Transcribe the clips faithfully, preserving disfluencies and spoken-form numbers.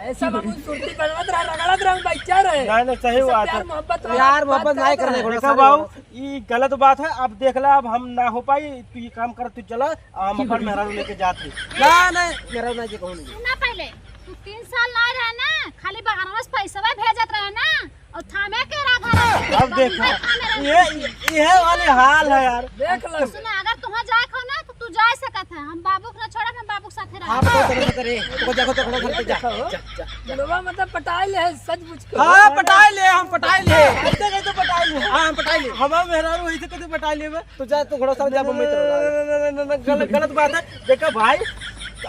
ऐसा बाबू सुरती बनवत रहा, रगड़त रहा, बच्चा रहे। नहीं, नहीं, सही ऐसा बात प्यार है। मोहब्बत वाला प्यार मोहब्बत बात नहीं करत करने रहे। को देखा सारे बाबू, बात। ई गलत बात है। अब देख ला, अब हम ना हो पाई, तू ये काम कर, तू चला, हम अपन मेहरारू लेके जात ही। ना, नहीं, मेहरारू ना जी कहूँ नहीं। सुना पहले, तू तीन साल ना रहे ना, खाली बहरवा से पैसवा भेजत रहे ना, और थामे के रहा घर। अब देखा, ये, ये वाले हाल है यार। देख लो। सुना, अगर तुहाँ जाए खो ना, तो तू जा सकत है। हम बाबू के ना छोड़ब, हम बाबू के साथे रहब। आप तो करे, करे। तो देखो, तो खड़ा करके जा। जा, जा, जा। लोगवा मतलब पटाई ले है, सच पूछ के। हाँ, पटाई ले, हम पटाई ले। ऐसे कैसे पटाई ले? हाँ, हम पटाई ले। हमार मेहरारू ऐसे कैसे पटाई ले बे? तू जा, तू घोड़ा साथ जा, बम्बई चला जा। ना, ना, ना, ना, गलत, गलत बात है। देखा भाई,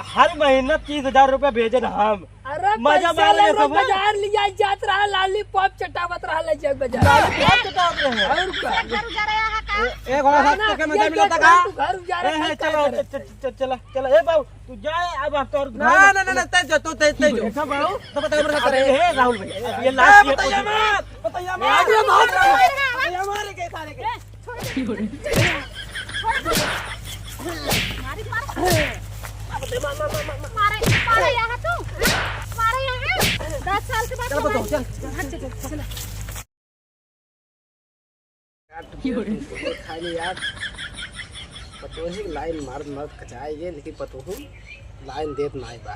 हर महीना तीस हजार रुपया भेजे ना हम। अरे मजा पैसा मार ले ले, सब। बाजार लिया जात रहा, लॉलीपॉप चटावत रहा, ले जाए बाजार। लॉलीपॉप चटावत रहे। और का? घर उजारे यहाँ का? ए, ए, घोड़ा साथ ना, के मजा ये मिला था देख, का? तू घर उजारे ए, है, का चलो, करे? च-, च-, च-, चला, चला। ए बाबू, तू जा, अब हम तोर ना, घर ना, ना, ना, तय जो, तू तय, तय जो। देखा बाबू? तो बताइए, बता अरे, रहे। हे राहुल भैया, ये ए, लास्ट, ये बताइए कोशिश। मत, बताइए मत। अरे, बाप रे। बताइए मत, ये सारे के। ए, छोड़ दे। छोड़ दे। मारे, मारे। मारे, मारे यहाँ तू। मारे यहाँ। दस साल के बाद चल, बताओ, चल। हट, चल, चल, चल। यार, तुम तो खाली यार, पतोही लाइन मारत मारत कचाए गए, लेकिन पतोहू लाइन देत नाई बा।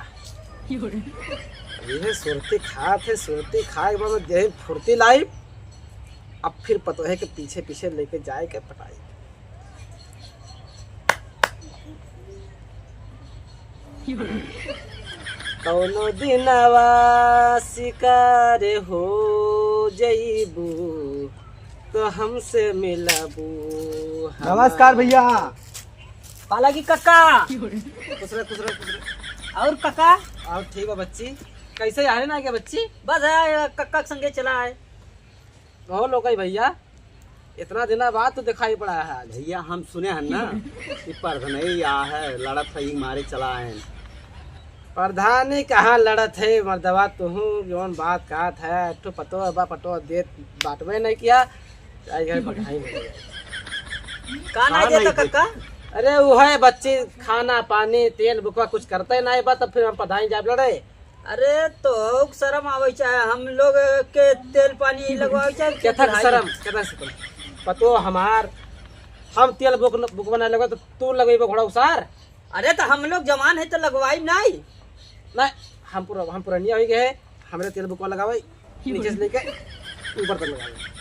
अब यह सुरती खात है, सुरती खाए के बाद में देह फुर्ती लाई, अब फिर पतोहे के पीछे पीछे लेके जाए के पटाई। कौनो दिनवा शिकार हो जइबू, तो हमसे मिलबू। नमस्कार भैया। पालागी कक्का। खुश रह, खुश रह, खुश रह। और कक्का? और ठीक बा बच्ची, कैसे आए ना क्या बच्ची? बस है, कक्का के संगे चला है। कहो लोकई भैया, इतना दिना बाद तो दिखाई पड़ा है आज। भैया, हम सुने हन ना कि परधनई आ है, लड़त है, ई मारे चला है। परधानी कहाँ लड़त है मर्दवा, तुहू जौन बात कहत है, एक ठो पतोह बा, पतोह देत बाटबे नहीं किया, आज घर पढ़ाई नहीं है। का ना हाँ, देता नहीं कक्का? अरे वो है बच्ची, खाना पानी तेल बुकवा कुछ करते नहीं बा, तब फिर हम पढ़ाई जाब लड़े। अरे तो शर्म आवे चाहे हम लोग के तेल पानी लगवावे चाहे क्या था भाई? शर्म, क्या था शर्म? पतो हमार, हम तेल बुक न, बुक बना लगवा तो तू लगेबो घोड़ा उसार। अरे तो हम लोग जवान है तो लगवाई नहीं। नहीं, हम पूरा, हम पुरानिया हो गए हैं, हमरे तेल बुकवा लगावे, नीचे से लेके ऊपर तक लगावे।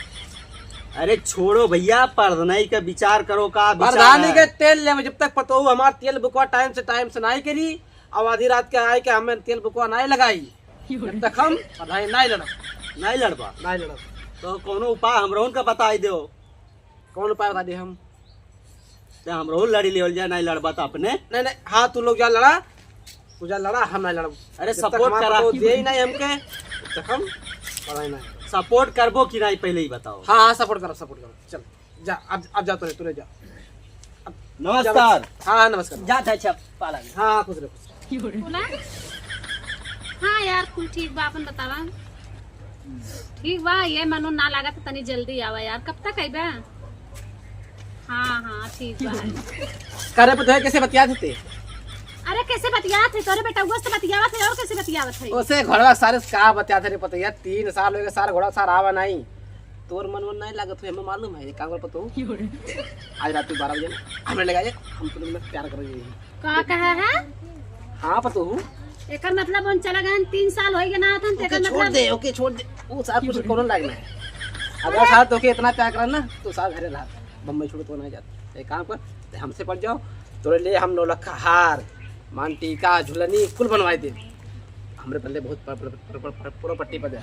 अरे छोड़ो भैया, परधनई का विचार करो, का विचार परधानी है? के तेल ले, जब तक पतो हमार तेल बुकवा टाइम से, टाइम से नहीं करी, अब आधी रात के आए के हमें तेल बुकवा नाई लगाई, तब तक हम पढ़ाई नाई लड़ब। नाई लड़बा? नाई लड़ब। तो कौनो उपाय हमरहुन का बताई देओ। कौन उपाय बता दे हम? ते हमरहुन लड़ी लेवल जाए, नाई लड़बा तो अपने। नहीं, नहीं, हाँ, तू लोग जा लड़ा, तू जा लड़ा, हम नाई लड़ब। अरे, जब तक support हमार करा। पतो दे ही नहीं हमके, तब तक हम पढ़ाई नाई। Support करबो कि नाई, पहले ही बताओ। हाँ, हाँ, support करो, support करो, चल। जा, अब, अब जा, तू ले, तू ले जा। अब नमस्कार। जा, हाँ, हाँ, नमस्कार। जात है, अच्छा, पाला में। हाँ, हाँ, खुश रहो, खुश रहो। बोला? हाँ यार, कुल ठीक बा, अपन बतावा। ठीक बा, ये मनो ना लागत, तनी जल्दी आवा यार। कब तक अइबा? हाँ, हाँ, ठीक बा। करे पतोहे कैसे बतियात हते? अरे, कैसे बतियात है? तोरे बेटउआ से बतियावत है, और कैसे बतियावत है? ओसे घोड़वा सारे से का बतियात है रे पतोहिया? तीन साल हो गए, सार घोड़ा सार आवा नहीं। तोर मन, मन नहीं लागत हो, हमें मालूम है। एक काम कर पतोहू, आज रात को बारह बजे ना, हमें ले आइए, हम तुम लोग प्यार करेंगे। का कहा है? हाँ पतोहू। एकर मतलब हम चला गए, तीन साल हो गए ना, तो ओके, एकर छोड़ मतलब दे, ओके, छोड़ दे। वो सार कुछ कौन लागना है? अगर सार तो के इतना प्यार करना ना, तो सार घरे रहा, बम्बई छोड़ तो नहीं जाता। एक काम कर, ते हमसे पड़ जाओ, तोरे लिए हम नौलखा हार, मान टीका, झुलनी, कुल बनवाई दे। हमरे पल्ले बहुत पर, पर, पर, पर, पर, पर, पट्टी पर दे।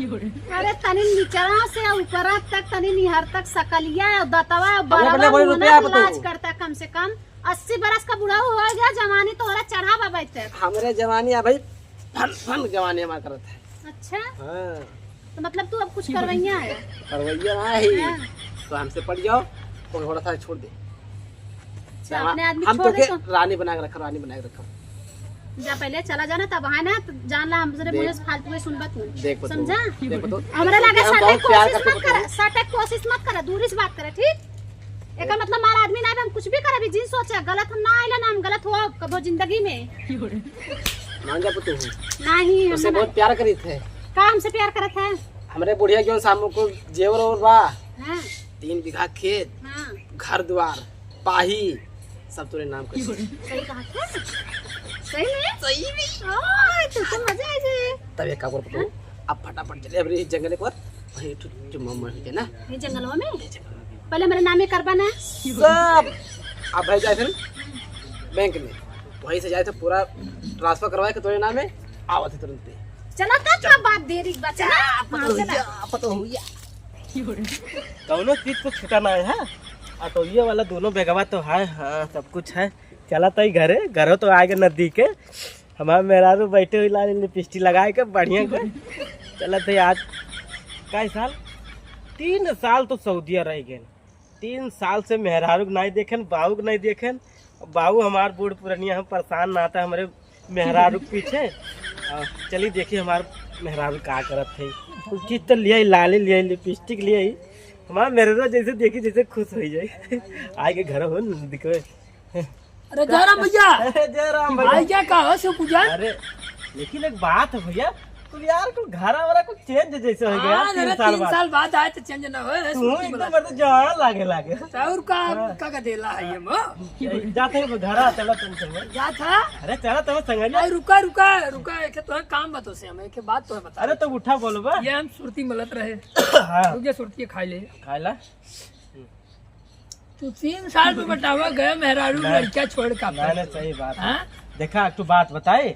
अरे तनी निचरा से ऊपरा तक, तनी निहर तक, सकलिया, दतवा, हमरे पल्ले बरवा, वही मुहना रुपया के बताओ। लाज करता कम से कम। अस्सी बरस का बुढ़ऊ हो गया, जवानी तोहरा चढ़ा बा अबे तक। हमरे जवानी अब भाई फन, फन जवानी हमार करत है। अच्छा? हाँ। तो मतलब तू अब कुछ करवैया है? करवैया ना है। हाँ। तो हमसे पड़ जाओ, तो थोड़ा सा छोड़ दे। अच्छा, हम, अपने आदमी हम छोड़ तो दे के तो? रानी बना के रखा, रानी बना के रखा। जा पहले चला जाना, तब आए ना, तो जान ला हमसे देख, मुझे फालतू में सुनबा तू। देख बतू, समझा? देख बतू। हमरा लगे हम सटे बहुत प्यार कोशिश करते मत कर, बतू। सटे कोशिश मत कर, दूरी से बात करे, ठीक? एकर मतलब मार आदमी ना, हम कुछ भी करबी, जिन सोचे, गलत हम ना आइला ना, हम गलत हो कबो जिंदगी में। मान जा पतोहू। नहीं, हम उसे ना बहुत प्यार करीत है। का हमसे प्यार करत है? हमरे बुढ़िया के सामने को जेवर और बा। हाँ। तीन बीघा खेत, हाँ। घर द्वार, पाही, सब तोरे नाम कर। सही कहा क्या? सही में? सही में। ओए, तो, तो मजा आ जाए। तब एक काम कर पतोहू, हाँ? अब फटाफट चले, अब ये जंगल एक बार वहीं एक ठो चुम्मा उम्मा हो जाए ना। ये जंगलवा में? ये जंगलवा में। पहले मेरे नाम ही करबा ना। सब। अब भाई जाए थे बैंक में, वहीं से जाए थे पूरा ट्रांसफर करवाए के तोरे नाम में, आवत है तुरंत। चला का, का बात देरी बा, चला। हाँ, चला। पतोहिया, पतोहिया। कौनो चीज को छुटा ना है, हाँ? ऑटोइया वाला दोनों बेगवा तो है, हाँ, सब कुछ है। चला तई घरे, घरो तो आगे नदी के। हमार मेहरारू बैठे हुई लाल लिपस्टिक लगाए के बढ़िया के। चलत है आज, कई साल? तीन साल तो सऊदिया रह गए। तीन साल से मेहरारू के नाई देखेन, बाऊ के नाई देखेन। बाऊ हमार बूढ़ पुरनिया, हम परेशान ना था हमरे मेहरारू के पीछे। और चली देखी हमार मेहरारू का करत है। कुछ चीज तो लिया ही, लाली लिया ही, लिपस्टिक लिया ही। हमार मेहरारू जैसे देखी जैसे खुश हो जाए। आए के घर हो न दिखे। अरे जयराम भैया। अरे जयराम भैया। भाई क्या कहा हो शिव पूजा? अरे लेकिन एक बात है भैया, तू यार कुछ घरा वरा कुछ चेंज जैसे हो गया हाँ, तीन अरे, साल तीन बाद। साल बाद आए तो चेंज ना होए, तू सुर्ती एकदम मिला। मतलब जवान लागे लागे। तो और का, हाँ। का, का देला है ये मो? ए, जाते हैं घरा, चला तुम संग। जा था? अरे चला तुम संग ना। अरे रुका, रुका, रुका, एक तो है काम बतो से हमें, एक बात तो है बता। अरे तो उठा बोलो बा। ये हम सुरती मलत रहे। हाँ। रुक जा, सुरती खाई ले। खाई ला। तू तीन साल में बतावा गए मेहरारू ना, लड़का छोड़ का ना, ना, सही बात है। हाँ? देखा, एक ठो बात बताए,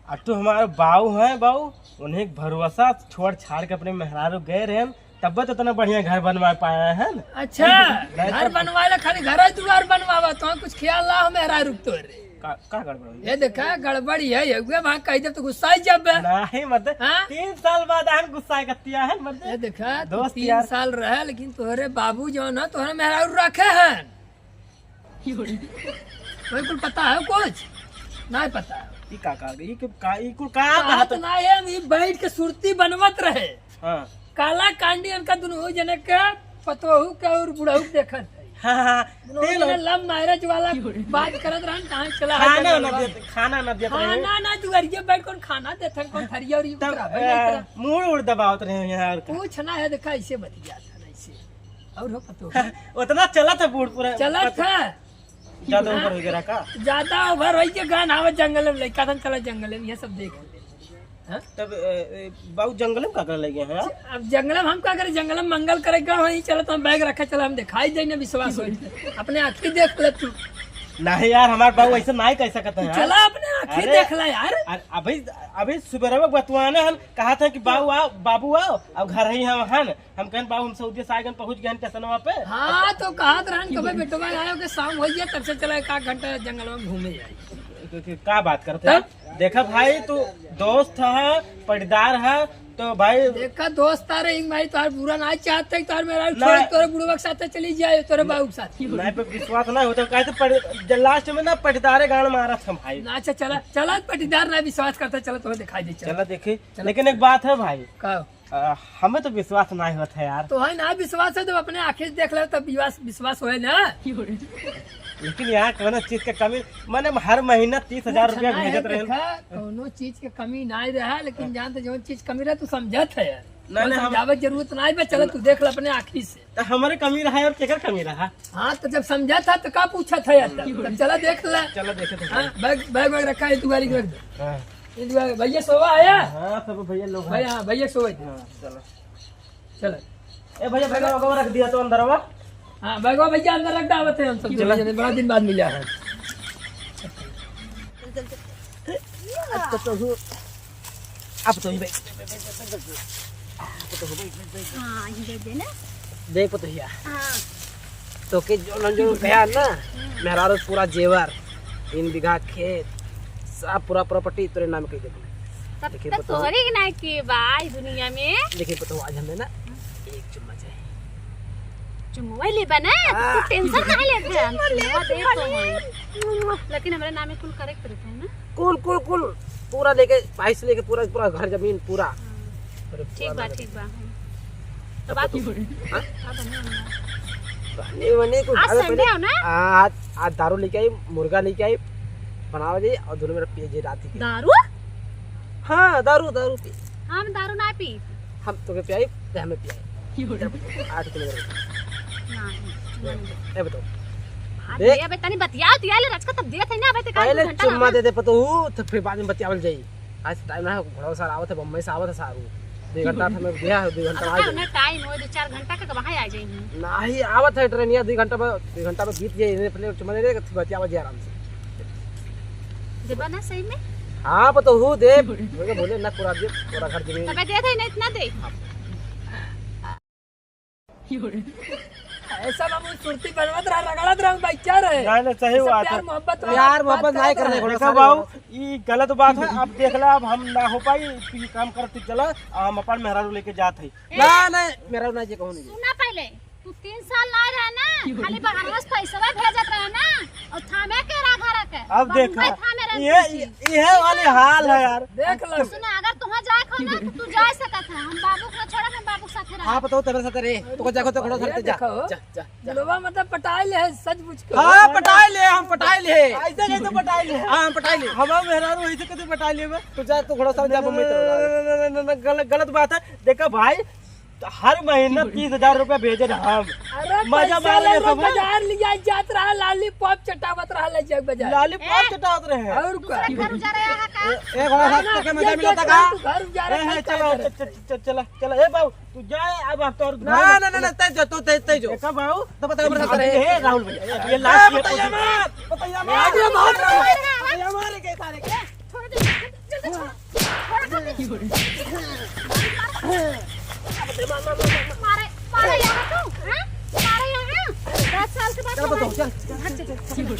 अब तू हमारे बाऊ हैं, बाऊ, उन्हें भरोसा छोड़ छाड़ के अपने मेहरारू गए रहे, तब तो इतना बढ़िया घर बनवा पाया है ना। अच्छा, नहीं घर तो बनवाए ला खाली घर दुआर बनवावा, तो कुछ ख्याल ना हो मेहरारू तोरे। का, का गड़बड़ हो गया? ये देखा, गड़बड़ी है, ये हुए वहाँ कह दे तो गुस्सा ही जब। नहीं, मतलब, हाँ? तीन साल बाद हम गुस्सा करतिया है, मतलब। ये देखा, तू दोस्त तीन यार। साल रहे, लेकिन तोहरे बाबू जो ना, तोहरे मेहरारू रखे हैं। कोई कुल पता है कुछ? नहीं पता है। ई का, का, ई कुल का, ई कुल का बात कहत? ना है, हम ई बैठ के सुरती बनवत रहे। हाँ। काला कांडी इनका दुनों जने के पतोहू के और बुढ़ऊ के देखत है। हाँ, हाँ, हाँ। दुनों तेल जने और love marriage वाला बात करत रहन, कहाँ चला है खाना ना जंगलवा? देत, खाना ना देत रहे। खाना ना, दुआरिये बैठ कौन खाना देत है, कौन थरिया और ये तब, उतरा, बैठ ए, उतरा। मूड़ उड़ दबावत रहे यहाँ और का। कुछ ना है, देखा, ऐसे बतिया था, ऐसे। और हो पतोहू। उतना चलत है बूढ़ पूरा। चलत है। ज्यादा हाँ। Over हो गया का? ज्यादा over हो गया, गान आवे जंगल में, लइका तन चला जंगल में, ये सब देख। हाँ? तब, ए, ए, बाबू जंगल में का करे लगे हैं, हाँ? अब जंगल में हम का करे, जंगल में मंगल करे का, वहीं चला तो हम bag रखे, चला हम दिखाई दे ना, विश्वास हो। अपने आँखी देख ले तू। नहीं यार, हमार बाबू ऐसे नहीं कह सकते हैं यार। चला अपने आँखी अरे, देख ले यार। अरे, अभी, अभी सुबह में बतुआने हम कहा था कि बाबू आओ, बाबू आओ, अब घर ही हम हन। हम कहन, "बाबू, हम सऊदी से आए गन, पहुँच गए हन स्टेशनवा पे।" हाँ, तो कहत रहन, "कबे बेटवा आयो के शाम हो गया, तब से चला एक आध घंटा जंगल में घूमे जाए।" क-, क-, का बात करते हैं? तब? देखा भाई, तू दोस्त है, पटीदार है, तो भाई देखा, दोस्त आ रहे, भाई, तोहार बुरा ना चाहते, तोहार मेहरारू छोड़, हाँ। तोरे बुढ़वा के साथ चली जाए, तोरे बाबू के साथ। नहीं, पे विश्वास नहीं होता, कहते पट-, ज-, last में ना पटीदारे गान मारा था भाई। ना, अच्छा, चला, चला, पटीदार ना विश्वास करता, चला, तुम्हें दिखाई दे, चला। चला देखे, चला। लेकिन एक बात है भाई। का? अ, हमें तो विश्वास नहीं होता है यार। तो है ना विश्वास है, जब अपने आँखें से देख ले तब विश्वास, विश्वास होए ना। लेकिन यहाँ कौनो चीज के कमी, माने हर महीना तीस हजार रुपया भेजत रहे। देखा, कौनो चीज के कमी नहीं रहा, लेकिन जानते जौन चीज कमी रहा तू समझत है यार। नहीं, नहीं, हम समझावे के जरूरत नहीं बा, चला तू देख ले अपने आँखी से। तो हमारे कमी रहा है और केकर कमी रहा? हाँ, तो जब समझा था तो का पूछा था यार? तब चला देख ले। चला देखे थे। हाँ, bag, bag, bag रखा है, तू गाड़ी के रख दे। हाँ। ये जो है, भैया सोवा आया? हाँ, सब भैया लोग हैं। भैया, हाँ, भैया सोवा है। हाँ, चलो। चलो। ए भैया, bag वगैरह रख दिया तो अंदर हुआ। हाँ, bag भैया अंदर रख दे, आवत है हम सब। चला। बड़ा दिन बाद मिला है। अब तो, तो हूँ, अब तो ही बैठ, बैठ, बैठ, बैठ, बैठ, बैठ। अब तो हो, बैठ, बैठ, बैठ। हाँ, ये दे देना। देख पतोहिया। हाँ। तो के जो, जो कहा ना, हम्म। मेहरारू पूरा जेवर, तीन बीघा खेत, सब पूरा property तोरे नाम कह देबो। तब देखिए तक पतोहू। तोहरे के नाम के बा ई दुनिया में। देखिए पतोहू, आज हमें ना हम्म। एक चुम्मा चाहिए। चुम्मा लेबा ना, आ। तू tension काहे लेत है? चुम्मा ले, चुम्मा दे चुम्मा तो ले। हम। लेकिन हमारे नाम में कुल correct रहता है ना? कुल, कुल, कुल, पूरा लेके, पाई से लेके पूरा, पूरा घर जमीन पूरा। हाँ। अरे ठीक पूरा बा, लगा ठीक बा। तो बात तो हाँ? का बने वाला? बने, बने कुछ आज खावे Sunday पहले। हो ना? आ, आज, आज दारू लेके आई, मुर्गा लेके आई, बनावा जाए और दोनों मेरा पिए जी रात के। दारू? हाँ, दारू, दारू पी। हम दारू ना पी। हम तोके पियाई, ते हमें पियाई। आठ किलो दारू। नहीं, नहीं। ए, बताओ। हाँ, देख। दे, अबे तनी बतिया, दिया ले रचका तब देत है ना, अबे ते काहे पहले दू घंटा चुम्मा रहा? दे दे पतोहू, तो फिर बाद में बतियावल जाई। आज टाइम ना है, घोड़ा सार आवत है, बम्बई से आवत है सारू। दू घंटा हमें दिया है, दू घंटा अब आ का जाई। उन्हें टाइम हो, दो चार घंटा का वहाँ आ जाई। नहीं, आवत है ट्रेनिया, दू घंटा में, दू घंटा में बीत जाई, इन्हें पहले चुम्मा दे दे, फिर बतियावल जाई आराम से। देबा ना सही में? हाँ, पतोहू दे, बोले, बोले ना पूरा दे, पूरा घर जमीन। तबे दे दे, नहीं इतना दे। ऐसा ना मुझे सुरती बनवत रहा, रगड़त रहा, भाई, क्या रहे? नहीं, नहीं, सही ऐसा बात प्यार है। मोहब्बत वाला प्यार बात मोहब्बत करत नहीं करने रहा। को देखा सारे बाबू, लोग। ई गलत बात है। अब देख ला, अब हम ना हो पाई, तू ये काम कर, तू चला, हम अपन मेहरारू लेके जात है। ना, नहीं, मेहरारू ना जी कहूँ नहीं। सुना पहले, तू तीन साल ना रहे ना, खाली बहरवा से पैसवा भेजत रहे ना, और थामे के रहा घर के। अब बम्बई देखा, थामे रहे ये, तू। ये, ये वाली हाल है यार। देख लो। सुना, अगर तुहाँ जाए को ना, तो तू जा सकत है। हम बाबू को छोड़ा, हम बाबू के साथ रहा। हाँ, बताओ, तेरे साथ रे। तू को जाको तो खड़ा ये साथ जा। देखो। जा, जा, जा। दिलवा मतलब पटाई ले है, सच पूछ के। हाँ, पटाई ले, हम पटाई ले। ऐसे कैसे पटाई ले? हाँ, हम पटाई ले। हमारा मेहरारू ऐसे कैसे पटाई ले बे? तू जा, तू खड़ा साथ जा, बम्बई चला जा। ना, ना, ना, ना, गलत, गलत बात है। देखा भाई, हर महीना तीस हजार रुपया भेजे रहे हम। अरे, मजा पैसा मार ले ले लो, सब। बाजार लिया जात रहा, lollipop चटावत रहा, ले जाए बाजार। Lollipop ए, चटावत रहे। और का? दूसरे घर उजारे यहाँ का? ए, ए, घोड़ा साथ ना, करके मजा ये मिला था का? तू घर उजारे ए, का है, चलो, क्या च-, च-, च-, चला, चला। ए बाबू, तू जा, अब हम तोर ना, घर ना, ना, ना, तय जो, तू तय, तय जो। देखा बाबू, तो बता, बता, अरे, बता। हे राहुल भैया, ये ए, last ये बताइए मत, बताइए मत। अरे, बाप रे। बताइए मत, के सारे के। छोड़ दे, जल्दी छोड़। छोड़ दे। मारे, मारे यहाँ तू, हाँ? मारे यहाँ। दस साल के बाद चल, बताओ, चल, चल, चल, चल, चल।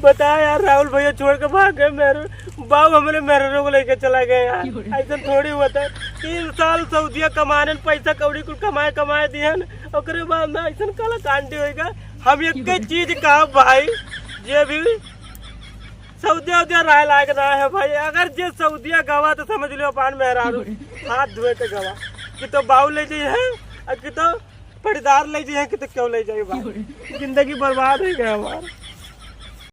बता यार, राहुल भैया छोड़ के भाग गए मेरे बाबू, हमरे मेहरारू को लेके चला गया यार। ऐसा थोड़ी हुआ था। तीन साल सऊदिया कमाने, पैसा कौड़ी कुल कमाए, कमाए दिहन, ओकरे बाद में ऐसा काला कांड होएगा। हम एक चीज कहा भाई, जे भी सऊदिया उदिया रहे लायक ना है भाई। अगर जे सऊदिया गवा तो समझ लियो अपन मेहरारू हाथ धोए के गवा, कि तो बाऊ ले जाई है और कि तो पटीदार ले जाई है, कि तो क्यों ले जाई भाई। जिंदगी बर्बाद हो गया हमार।